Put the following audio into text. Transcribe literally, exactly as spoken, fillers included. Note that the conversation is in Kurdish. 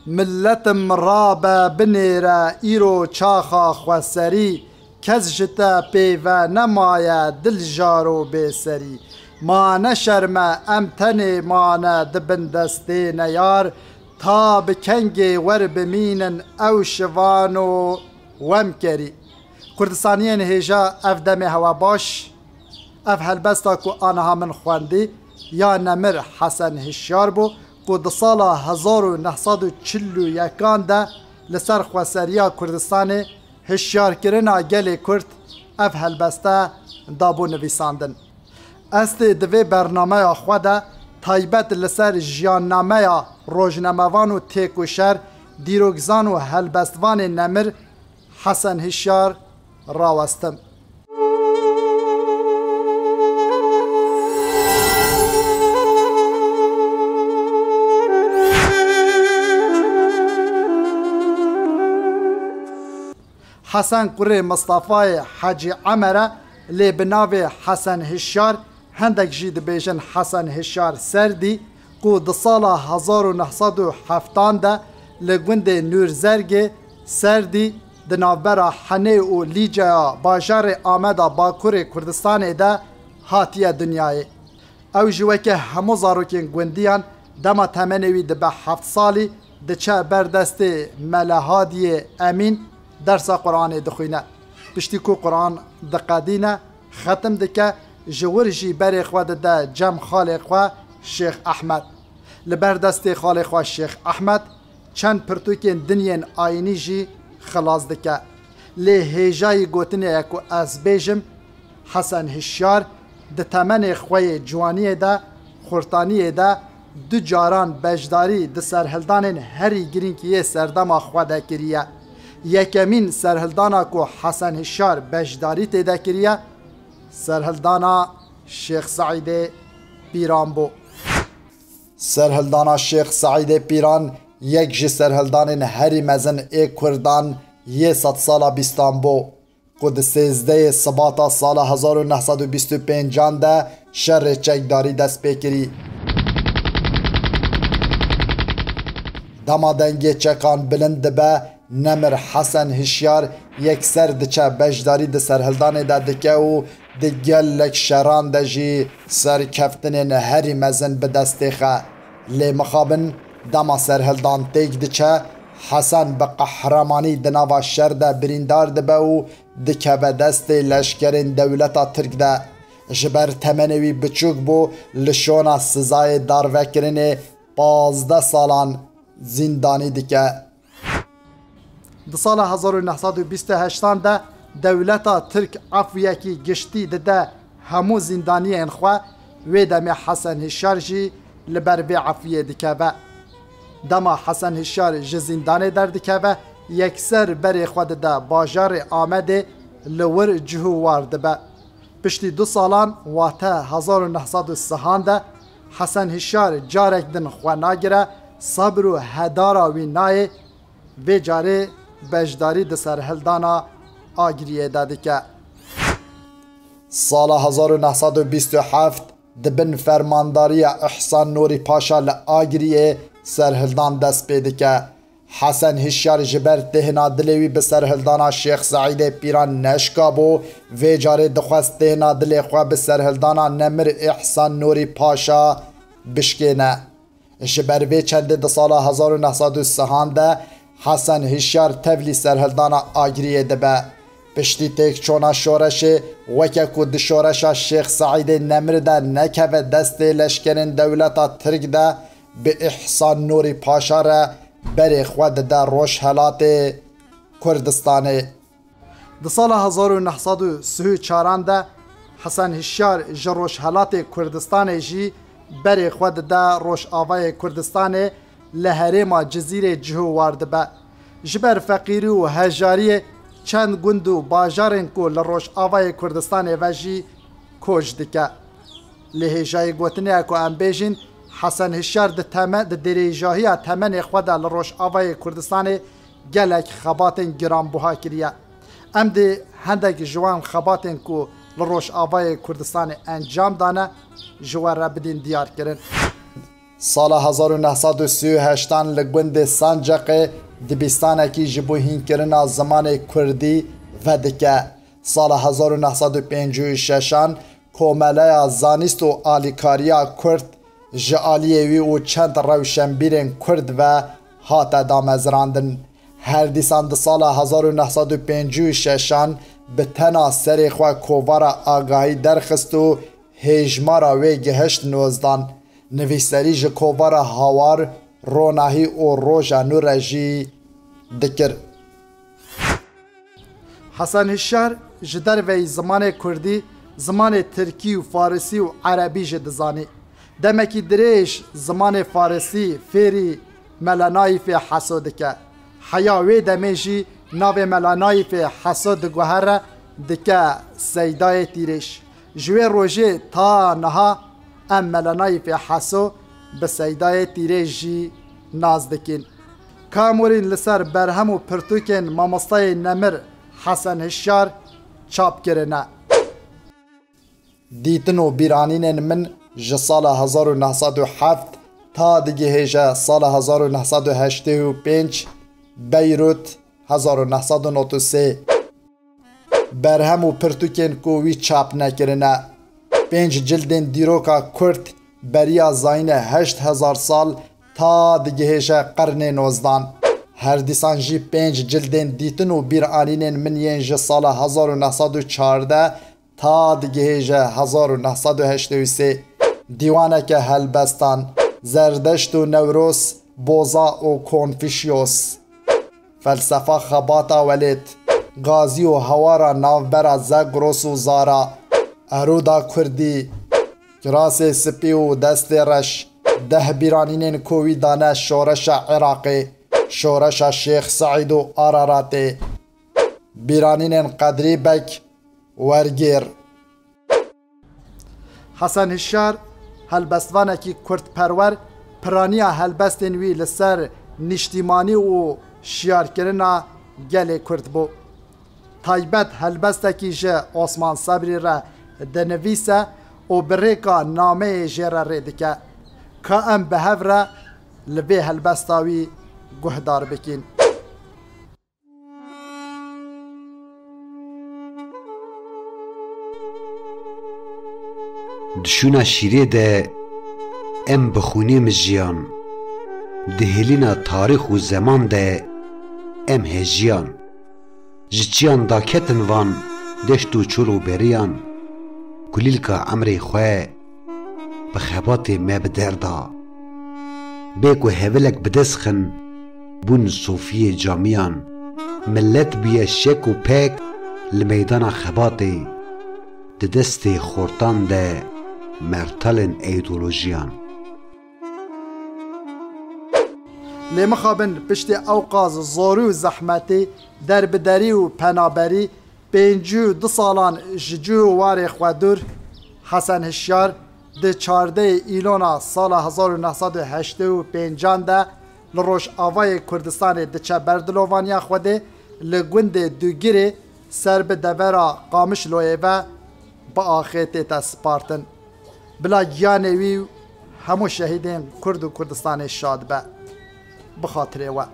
Miletim rabe binêre îro çaxa xweserî, kes ji te pê ve nemaye dil jaro bêserî. Ma ne şerme em tenê mane di bin destê neyar, ta bi kengê wer bimînin ew şivano wemkerî. Kurdistaniyên hêja ev demê hewa baş. Ev helbesta ku aniha min xwendî ya nemir Hesen Hişyar bû ku di sala hezar û neh sed û çil û yekan de li ser xweseriya Kurdistanê hişyarkirina gelê Kurd ev helbeste dabû nivîsandin. Ez tê di vê bernameya xwe de taybet li ser jiyannameya rojnamevan û têkoşer, dîrokzan û helbestvanê nemir Hesen Hişyar rawestim. Hesen kurê Mistafayê Hecî Emer e, lê bi navê Hesen Hişyar, hendek jî dibêjin Hesen Hişyar Serdî, ku di sala hezar û neh sed û heftan de li gundê Nûrzergê Serdî di navbera Henê û Lîceya bajarê Ameda Bakurê Kurdistanê de hatiye dinyayê. Ew jî weke hemû zarokên gundiyan dema temenê wî dibe heft salî, diçe ber destê Mele Hadiyê Emîn dersa Quranê dixwîne. Piştî ku Quran diqedîne, xetim dike, ji wir jî berê xwe dide cem xalê xwe Şêx Ehmed. Li ber destê xalê xwe Şêx Ehmed çend pirtûkên din yên ayînî jî xilas dike. Lê hêjayî gotinê ye ku ez bêjim, Hesen Hişyar di temenê xwe yê ciwaniyê de, xurtaniyê de du caran beşdarî di serhildanên herî girîng yê serdema xwe de kiriye. Yekemîn serhildana ku Hesen Hişyar beşdarî tê de kiriye, serhildana Şêx Seîdê Pîran bû. Serhildana Şêx Seîdê Pîran yek ji serhildanên herî mezin ê Kurdan yê sedsala bîstan bû, ku di sêzdehê Sibata sala hezar û neh sed û bîst û pêncan de şerê çekdarî dest pê kirî. Dema dengê çekan bilind dibe, nemir Hesen Hişyar yekser diçe beşdarî di serhildanê de dike û di gelek şeran de jî serkeftinên herî mezin bi dest têxe. Lê mixabin dema serhildan têk diçe, Hesen bi qehremanî di nava şer de birîndar dibe û dikeve destê leşkerên dewleta Tirk de. Ji ber temenê wî biçûk bû, li şona sizayê darvekirinê pazdeh salan zîndanî dike. Di sala hezar û neh sed û bîst û heştan de dewleta Tirk efwiyekî giştî dide hemû zîndaniyên xwe, wê demê Hesen Hişyar jî li ber vê efwiyê dikeve. Dema Hesen Hişyar ji zîndanê derdikeve, yekser berê xwe dide bajarê Amedê, li wir cih û war dibe. Piştî du salan, wate hezar û neh sed û sihan de, Hesen Hişyar carek din xwe nagire, sebr û hedara wî nayê, vê carê beşdarî di serhildana Agiriyê de dike. Sala hezar û neh sed û bîst û heft di bin fermandariya Îhsan Nûrî Paşa li Agiriyê serhildan dest pê dike. Hesen Hişyar ji ber têhna dilê wî bi serhildana Şêx Seîdê Pîran neşikabû, vê carê dixwest têhna dilê xwe bi serhildana nemir Îhsan Nûrî Paşa bişkêne. Ji ber vê çendê di sala hezar û neh sed û sihan de Hesen Hişyar tevlî serhildana Agiriyê dibe. Piştî têkçûna şoreşê, weke ku di şoreşa Şêx Seîdê Nemir de nekeve destê leşkerên dewleta Tirk de, bi Îhsan Nûrî Paşa re berê xwe dide Rojhelatê Kurdistanê. Di sala hezar û neh sed û sî û çaran de Hesen Hişyar ji Rojhelatê Kurdistanê jî berê xwe dide Rojavayê Kurdistanê, li herêma Cizîrê cih û war dibe. Ji ber feqîrî û hejariyê çend gund û bajarên ku li Rojavayê Kurdistanê ve jî koç dike. Lê hêjayî gotinê ye ku em bêjin, Hesen Hişyar di teme-, di dirêjahiya temenê xwe de li Rojavayê Kurdistanê gelek xebatên giranbuha kiriye. Em dê hendek ji wan xebatên ku li Rojavayê Kurdistanê encam dane, ji we re bidîn diyarkirin. Sala hezar û neh sed û sî û heştan li gundê Sanceqê dibistanekî ji bo hînkirina zimanê kurdî vedike. Sala hezar û neh sed û pêncî û şeşan Komeleya Zanîst û Alîkariya Kurd ji aliyê wî û çend rewşenbîrên kurd ve hate damezrandin. Her dîsan di sala hezar û neh sed û pêncî û şeşan bi tena serê xwe kovara agahî derxist û hêjmara wê gihişt nozdan. Nivîserî ji kovara Hawar, Ronahî û Roja Nû re jî dikir. Hesen Hişyar ji derveyî zimanê kurdî, zimanê tirkî û farisî û erebî jî dizanî. Demekî dirêj zimanê farisî fêrî Mela Naîfê Heso dike. Heya wê demê jî navê Mela Naîfê Heso diguhere dike Seydayê Tîrêj. Ji wê rojê ta niha em Mela Naîfê Heso bi Seydayê Tîrêj jî nas dikin. Ka em werîn li ser berhem û pirtûkên mamostayê nemir Hesen Hişyar çap kirine. Dîtin û bîranînên min ji sala hezar û neh sed û heft ta digihêje sala hezar û neh sed û heştê û pênc, Beyrût, hezar û neh sed û nod û sê. Berhem û pirtûkên ku wî çap nekirine. Pênc cildên dîroka Kurd beriya zayîne heşt hezar sal ta digihêje qernê nozdan. Her dîsan jî pênc cildên dîtin û bîranînên min yên ji sala hezar û neh sed û çardeh ta digihêje hezar û neh sed û heştê û sê. Dîwaneke helbestan, Zerdeşt û Newroz, Boza û Konfîşyos. Felsefa xebata welêt, Gazî û Hawara navbera Zagros û Zara, Erûda Kurdî, Kirasê Spî û Destê Reş, deh bîranînên ku wî dane şoreşa Iraqê, şoreşa Şêx Seîd û Araratê, bîranînên Qedrî Beg, Wergêr. Hesen Hişyar, helbestvanekî kurdperwer, piraniya helbestên wî li ser niştîmanî û şiyarkirina gelê kurd bû. Taybet helbestekî ji Osman Sebrî re dinivîse û bi rêka nameyê jê re rê dike. Ka em bi hev re li vê helbesta wî guhdar bikin. Di şûna şîrê de em bi xûnê mijiyan. Di hêlîna tarîx û zeman de em hejiyan. Ji çiyan daketin van deşt û çol û beriyan. Kulîlka emrê xwe bi xebatê me bi der da. Bê ku hevilek bi dest xin, bûn sofiyê camiyan. Milet bûye şek û pek li meydana xebatê. Di destê xortan de mertalên eydolojiyan. Lê mixabin piştî ewqas zorî û zehmetî, derbiderî û penaberî, pêncî û du salan ji cû û warê xwe dûr, Hesen Hişyar di çardehê Îlona sala hezar û neh sed û heştê û pêncan de li Rojavayê Kurdistanê diçe ber dilovaniya Xwedê, li gundê Dugirê ser bi devera Qamişloyê ve bi axê tête spartin. Bila giyanê wî û hemû şehîdên Kurd û Kurdistanê şad be. Bi xatirê we.